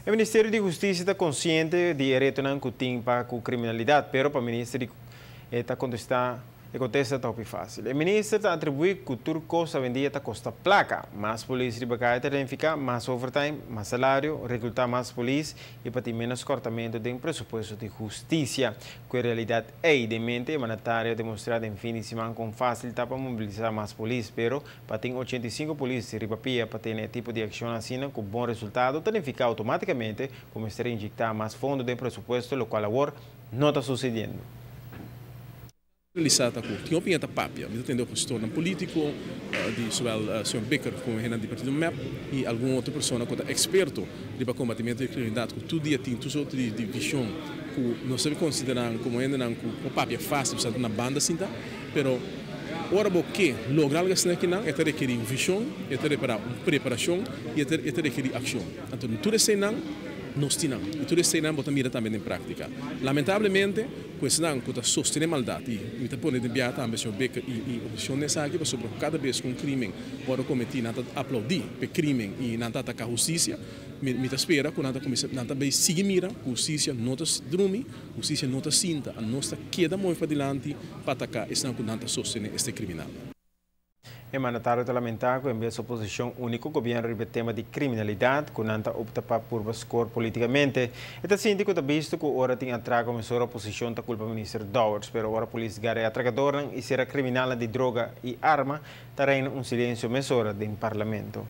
E Ministerio di Husticia ta consciente di e retonan cu tin pa cu criminalidad, pero pa minister ta contesta, e contesta ta facil. E minister ta atribui cu tur cos awendia ta costa placa. Mas polis riba caya ta significa mas overtime, mas salario, recluta mas polis y pa tin menos cortamento den presupuesto di husticia. Cu e realidad ey den mente, e mandatario a demostra den fin di siman con facil ta pa mobilisa mas polis, pero pa tin 85 polis riba pia pa tin tipo di accion asina cu bon resultado, significa automaticamente cu mester inyecta mas fondo den presupuesto, locual awor no ta sucediendo. Realisá ku tin opinion ta papia, mi tin opositor polítiko, di zowel señor Bikker komo hende di partido MEP i algun otro persona ku ta eksperto di kombatimentu di kriminalidat, ku tur dia tin tur sorto di vishon, ku nos ta konsiderá komo hende ku papia fásil, na banda sinta, pero ora bo ke logra algu asina aki nan, e ta rekerí un vishon, e ta rekerí un preparashon i e ta rekerí akshon. Anto, tur esei nos tin. I tur esei bo ta mira tambe den práktika. Lamentablemente, esnan ku ta sostené maldat i mi ta pone den biaha tambe señor Bikker i oposishon esaki pasobra kada bes ku un krímen wòrdu kometí, nan ta aplaudí e krímen i nan ta ataká hustisia. Mi ta spera ku nan ta kuminsá, nan ta bai sigui mira ku hustisia no ta drumi, hustisia no ta sinta, nos ta keda move pa dilanti pa ataká esnan ku nan ta sostené este kriminal. E mandatario ta lamenta cu en bes oposicion uni cu gobierno riba tema di criminalidad, cu nan ta opta pa purba score politicamente. E ta sinti cu ta bisto cu ora tin atraco mesora oposicion ta culpa minister Dowers, pero ora polis gara atracador y sera criminal di droga y arma, ta reina un silencio mesora den parlamento.